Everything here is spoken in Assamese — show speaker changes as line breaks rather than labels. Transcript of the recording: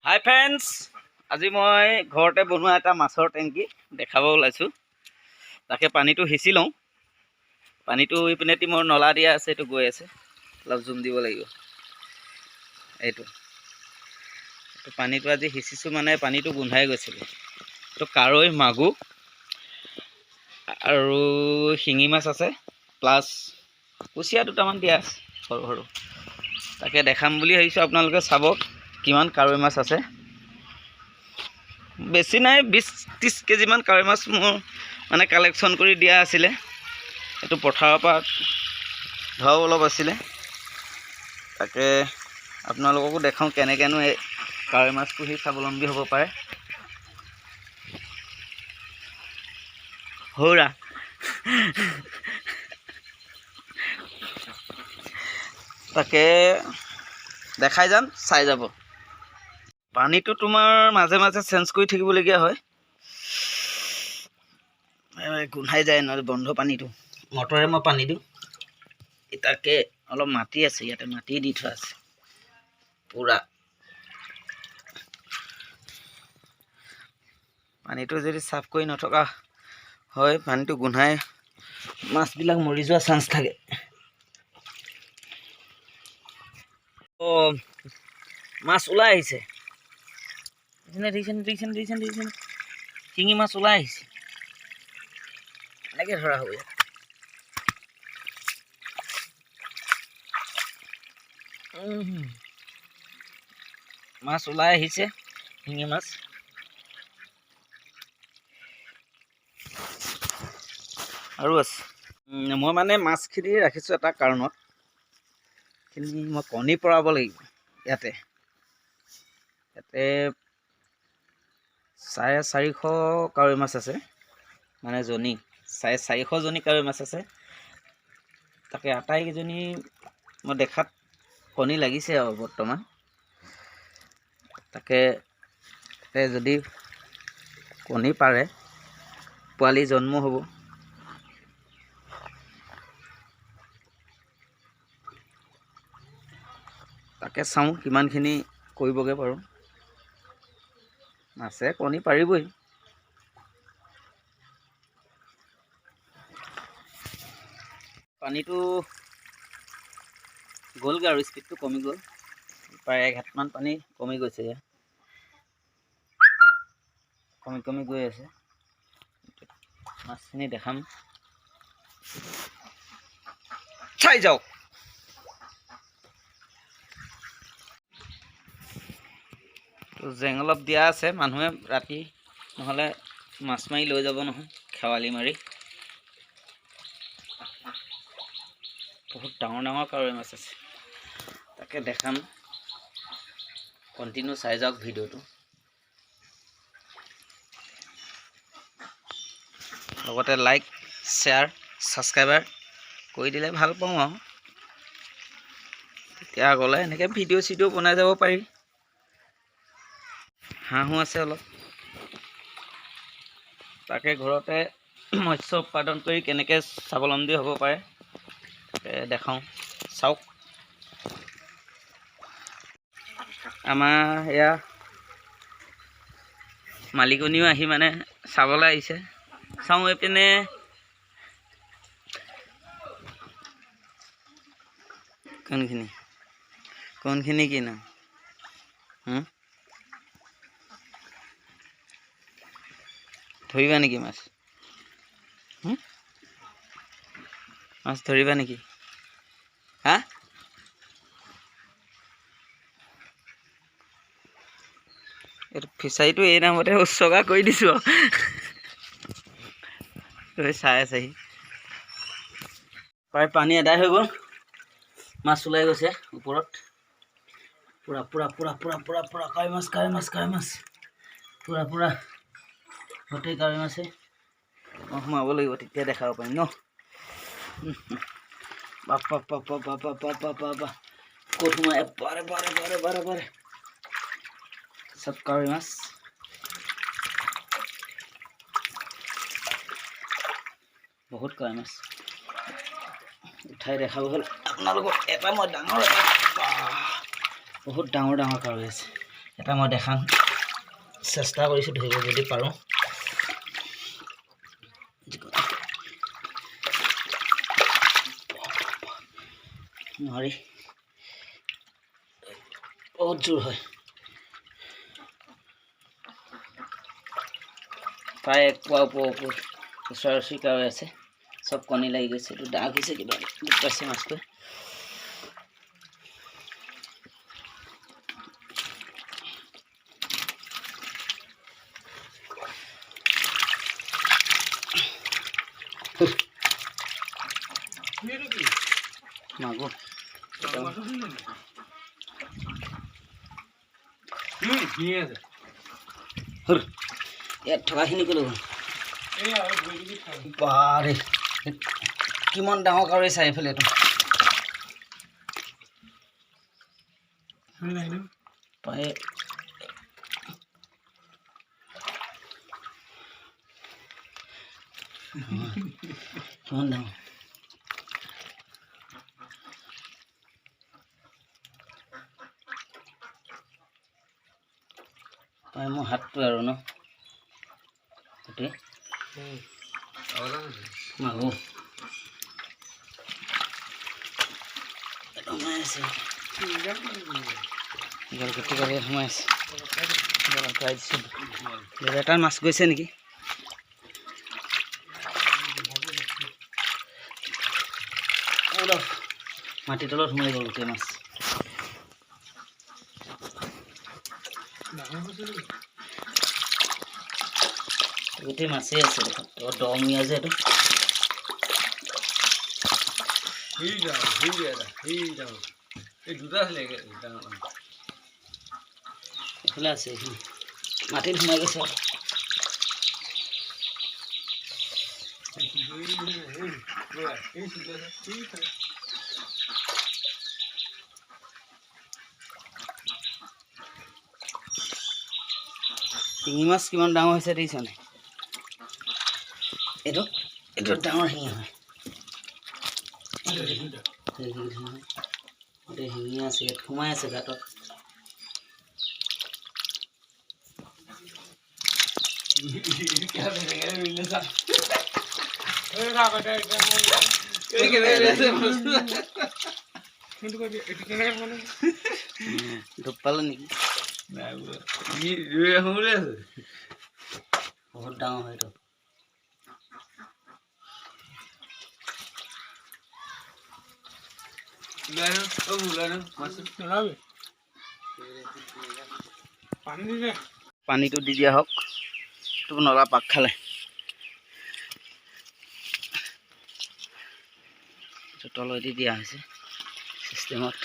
হাই ফ্ৰেণ্ডছ, আজি মই ঘৰতে বনোৱা এটা মাছৰ টেংকি দেখাব ওলাইছোঁ। তাকে পানীটো সিঁচি লওঁ। পানীটো ইপিনেদি মোৰ নলা দিয়া আছে, এইটো গৈ আছে। অলপ জুম দিব লাগিব। এইটো এইটো পানীটো আজি সিঁচিছোঁ, মানে পানীটো গোন্ধাই গৈছিলে। এইটো কাৱৈ, মাগুৰ আৰু শিঙি মাছ আছে, প্লাছ কুচিয়া দুটামান দিয়া আছে সৰু সৰু। তাকে দেখাম বুলি ভাবিছোঁ, আপোনালোকে চাব কিমান কাৱৈ মাছ আছে। বেছি নাই, 20-30 কেজিমান কাৱৈ মাছ মোৰ মানে কালেকশ্যন কৰি দিয়া আছিলে। এইটো পথাৰৰ পৰা ধৰাও অলপ আছিলে। তাকে আপোনালোককো দেখাওঁ কেনেকৈনো এই কাৱৈ মাছ পুহি স্বাৱলম্বী হ'ব পাৰে। হৌৰা, তাকে দেখাই যাম, চাই যাব। পানীটো তোমাৰ মাজে মাজে চেঞ্জ কৰি থাকিবলগীয়া হয়, গোন্ধাই যায় নহ'লে বন্ধ পানীটো। মটৰে মই পানী দিওঁ। তাকে অলপ মাটি আছে ইয়াতে, মাটি দি থোৱা আছে পূৰা। পানীটো যদি চাফ কৰি নথকা হয়, পানীটো গোন্ধাই মাছবিলাক মৰি যোৱা চান্স থাকে। অঁ, মাছ ওলাই আহিছে। দেখিছেনে, দেখিছেনে, দেখিছেনে, দেখিছেনে? শিঙি মাছ ওলাই আহিছে। এনেকৈ ধৰা হ'ব ইয়াত। মাছ ওলাই আহিছে, শিঙি মাছ আৰু আছে। মই মানে মাছখিনি ৰাখিছোঁ এটা কাৰণত, খিনি মই কণী পৰাব লাগিব ইয়াতে। ইয়াতে 450 কাৱৈ মাছ আছে, মানে জনী 450জনী কাৱৈ মাছ আছে। তাকে আটাইকেইজনী মই দেখাত কণী লাগিছে আৰু বৰ্তমান। তাকে তাতে যদি কণী পাৰে, পোৱালি জন্ম হ'ব। তাকে চাওঁ কিমানখিনি কৰিবগৈ পাৰোঁ। মাছে কণী পাৰিবই। পানীটো গ'লগৈ আৰু স্পীডটো কমি গ'ল, প্ৰায় এক হাতমান পানী কমি গৈছে। কমি কমি গৈ আছে। মাছখিনি দেখাম, চাই যাওক। জেং অলপ দিয়া আছে, মানুহে ৰাতি নহ'লে মাছ মাৰি লৈ যাব নহয়, খেৱালি মাৰি। বহুত ডাঙৰ ডাঙৰ কাৱৈ মাছ আছে, তাকে দেখাম। কণ্টিনিউ চাই যাওক ভিডিঅ'টো। লগতে লাইক, শ্বেয়াৰ, ছাবস্ক্ৰাইবাৰ কৰি দিলে ভাল পাওঁ আৰু তেতিয়া আগলৈ এনেকৈ ভিডিঅ' চিডিঅ' বনাই যাব পাৰি। হাঁহো আছে অলপ। তাকে ঘৰতে মৎস্য উৎপাদন কৰি কেনেকৈ স্বাৱলম্বী হ'ব পাৰে তাকে দেখাওঁ, চাওক। আমাৰ এয়া মালিকনীও আহি মানে চাবলৈ আহিছে। চাওঁ এইপিনে কোনখিনি কোনখিনি কি নাম, ধৰিবা নেকি মাছ? মাছ ধৰিবা নেকি? হা, এইটো ফিচাৰীটো এই নামতে উৎসৰ্গা কৰি দিছোঁ আৰু চাই আছেহি। প্ৰায় পানী এদাই হৈ গ'ল, মাছ ওলাই গৈছে ওপৰত। পূৰা পূৰা পূৰা পূৰা পূৰা পূৰা কাৱৈ মাছ, কাৱৈ মাছ, কাৱৈ মাছ, পূৰা পূৰা গোটেই কাৱৈ মাছে। মই সোমাব লাগিব, তেতিয়া দেখাব পাৰিম ন। বাপ বাপ বাপ বাপ বাপ বাপ বাপ বাপ বাপ, ক'ত সোমাই? বাৰে বাৰে বাৰে বাৰে বাৰে চব কাৱৈ মাছ, বহুত কাৱৈ মাছ উঠাই দেখাব হ'ল আপোনালোকক। এটা মই ডাঙৰ এটা, বহুত ডাঙৰ ডাঙৰ কাৱৈ আছে। এটা মই দেখাম, চেষ্টা কৰিছোঁ ধৰিব যদি পাৰোঁ। নোৱাৰি, বহুত জোৰ হয়। প্ৰায় এক পোৱা ওপৰ ওপৰ ওচৰা ওচৰিকা হৈ আছে, চব কণী লাগি গৈছে। এইটো দাগ হৈছে, কিবা দুখ পাইছে মাছটোৱে। মাগুৰ ইয়াত থকাখিনি ক'লৈ গ'ল? বাৰে কিমান ডাঙৰ কাৱৈ চাই এইফালে এইটো। প্ৰায় কিমান ডাঙৰ। প্ৰায় মোৰ হাতটো আৰু ন গোটেই মাগুৰ সোমাই আছে, জাল সোমাই আছে। জাল আঁতৰাই দিছোঁ। এটা মাছ গৈছে নেকি? অলপ মাটিৰ তলত সোমাই গ'ল গোটেই মাছ। গোটেই মাছেই আছে দেখোন, দমীয়া যে এইটো। এইফালে আছে, এইখিনি মাটিত সোমাই গৈছে। শিঙি মাছ কিমান ডাঙৰ হৈছে দেখিছা নাই? এইটো এইটো ডাঙৰ শিঙি হয়। শিঙি আছে ইয়াত সোমাই আছে গাঁতত। ধূপ পালে নেকি? বহুত ডাঙৰ হয় এইটো। পানীটো দি দিয়া হওক, এইটো নলা পাক খালে। তলেদি দিয়া হৈছে চিষ্টেমত।